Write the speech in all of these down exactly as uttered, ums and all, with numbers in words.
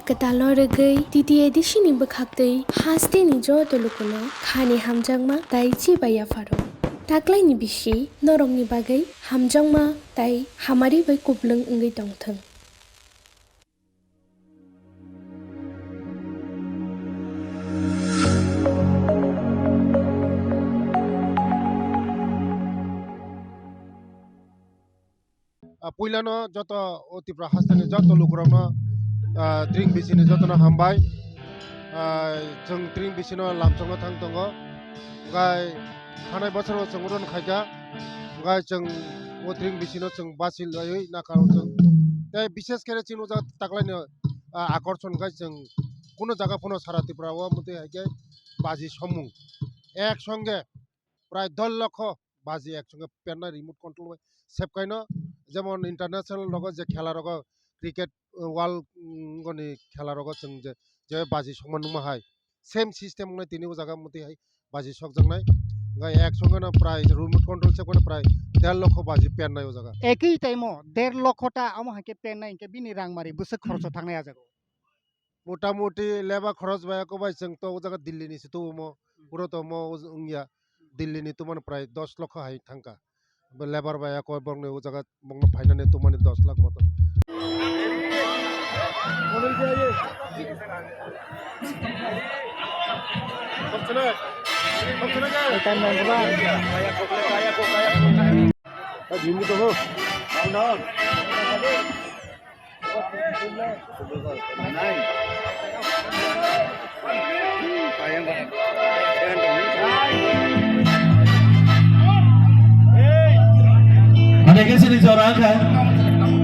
Kwtalo rwgwi T T A D C ni bwkhaktwi hasteni joto lukuno khani hamjakma tei chibai yapharo. Taklaini bisi norokni bagwi hamjakma tei hamari bai kuplung wngwi tongthwng. Ah, puilano joto o Tripura hasteni joto lukurokno, ah, tring bisini jotono hambai. Ah, chwng tring bisino lamchokno thang tongo. Gai thanai bosoro chwng uron khaikha. Gai chwng o tring bisino chwng basi laiwi nakha o chwng. Tei bishes khe chini o jaga taklaini, ah, akorson gai chwng kuno jaga phano sara Tripura o motwi hai khe baji somung. Ek songe prai dos lokho baji ek songe pernai remote control bai sebkaino, jemon international rogo je khela rogo cricket, uh, world, mm, goni khela rogo chwng je, je baji sokma nukma hai same system wngnai tini o jaga motwi hai baji sokjaknai. Wngai ek songe no prai remote control sebkaino prai der lokho baji pernai o jaga. Ekwi taimo der lokho ta amo hai khe pernai hinkhe bini rangmari bwswk khoroksa thangnai a jaga o. Motamuti leba khoros bai ako bai chwng to o jaga Delhi ni se tubumo, puro to mo wngya, Delhi ni tumani prai dos lokho hai thangka. Bo lebar bai ako bongni o jaga bongno phainani tumani dos lakh moto. Ane ke sini jora kha.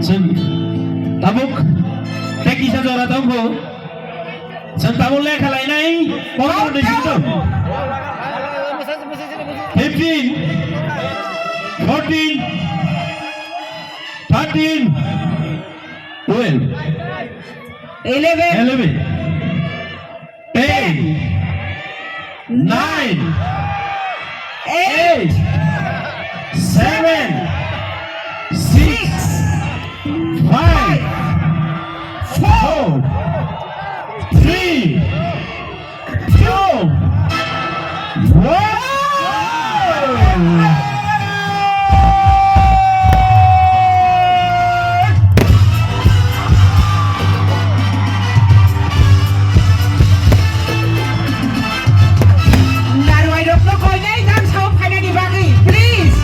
Chwng tabuk tei kisa jora tongkho. Chwng tabuk lekha lainai. Fifteen, fourteen, thirteen, twelve, eleven, eleven, ten, nine, eight, seven, six, five, four, three, two, one. Narwai rokno koinai nang sao phainani bagwi, please.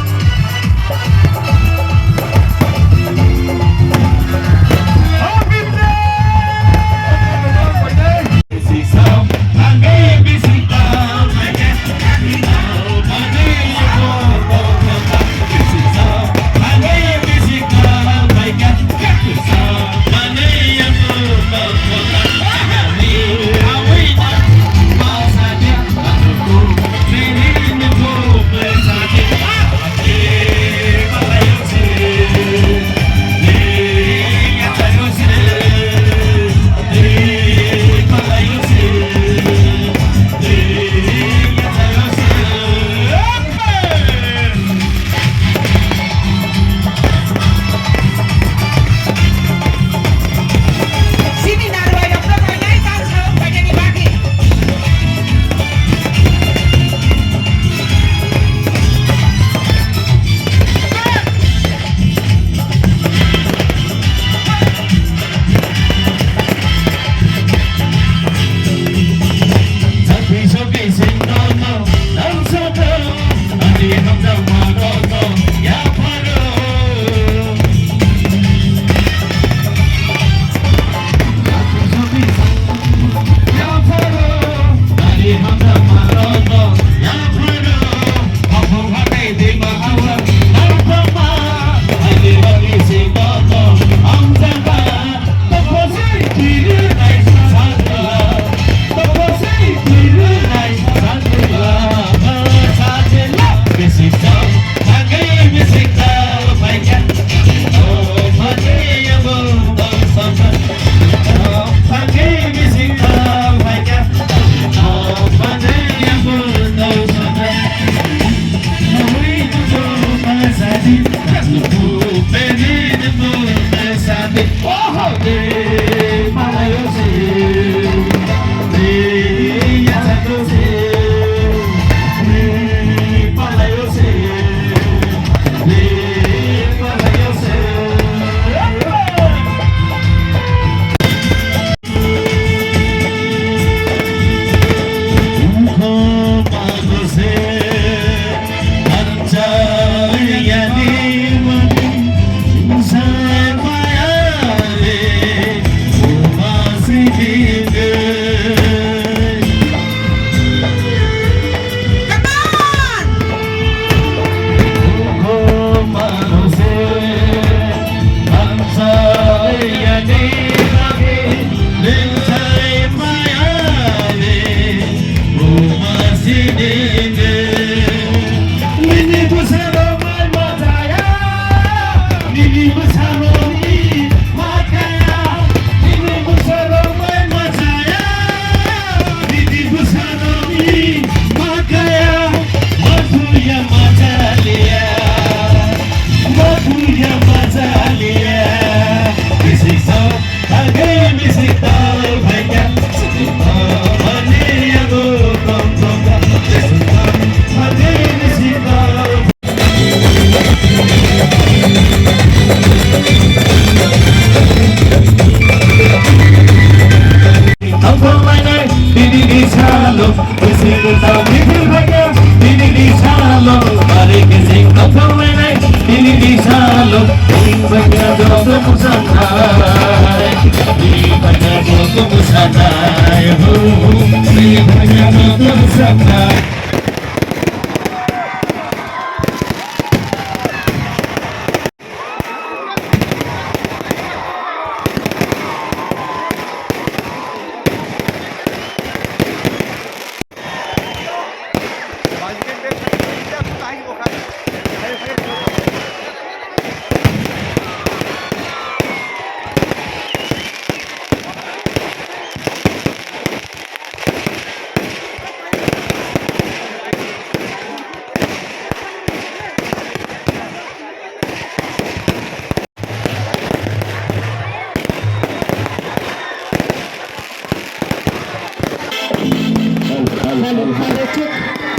Hello, hello, hello, check.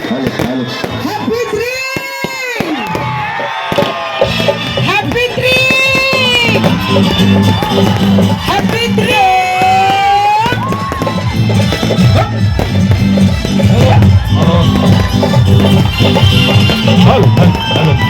Hello, hello. Happy dream! Happy dream! Happy dream! Hello, hello, hello.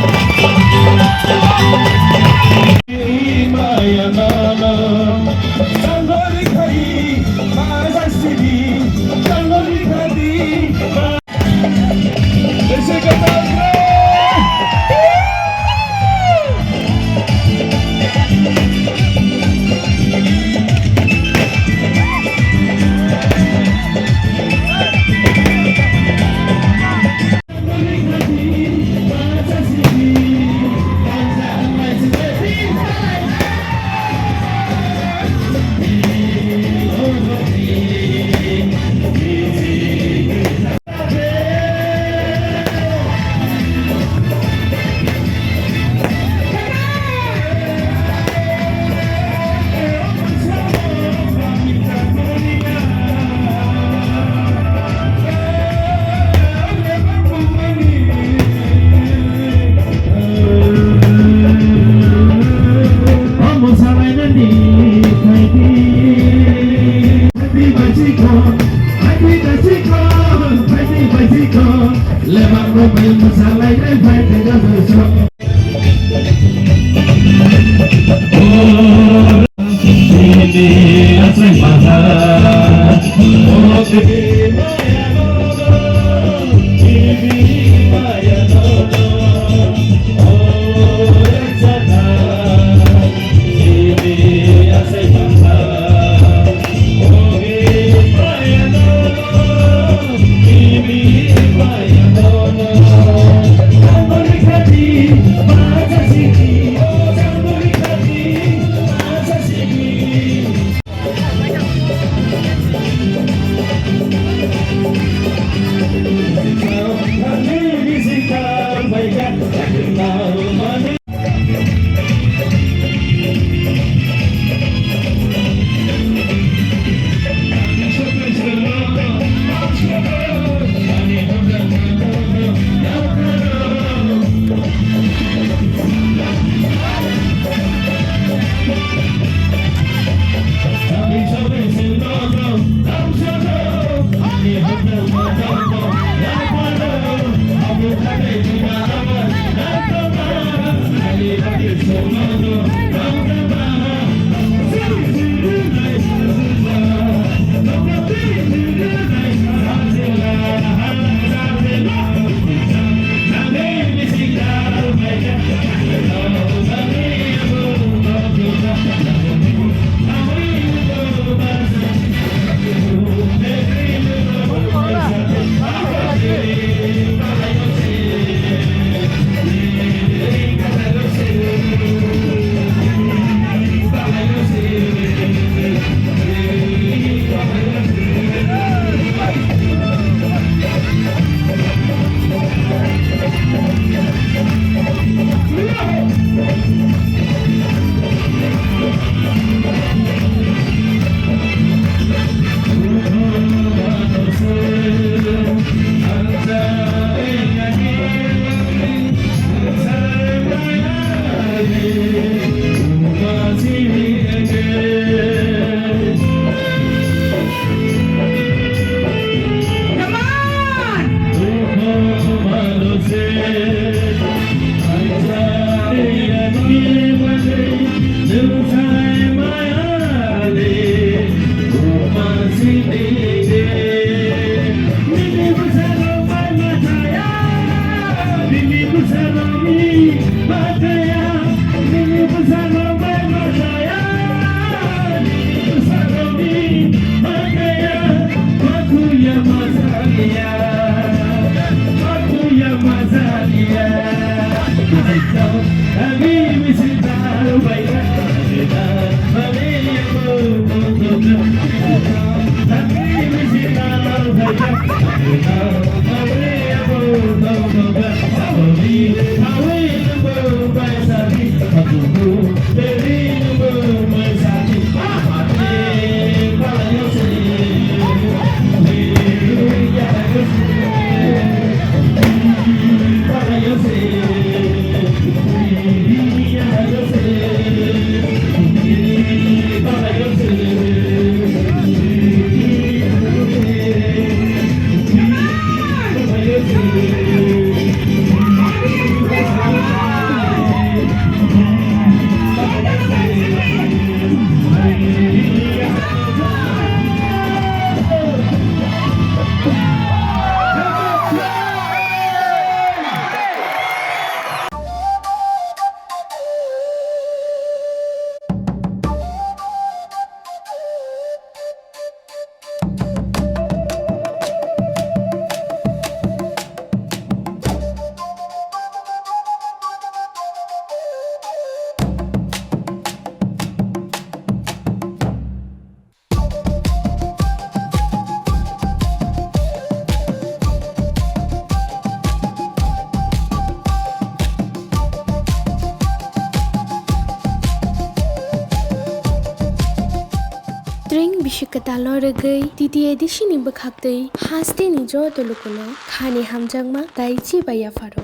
Bisi kwtalo rwgwi T T A D C ni bwkhaktwi hasteni joto lukuno khani hamjakma tei chibai yapharo.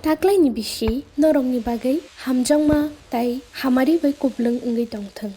Taklaini bisi norokni bagwi hamjakma tei hamari bai kuplung wngwi tongthwng.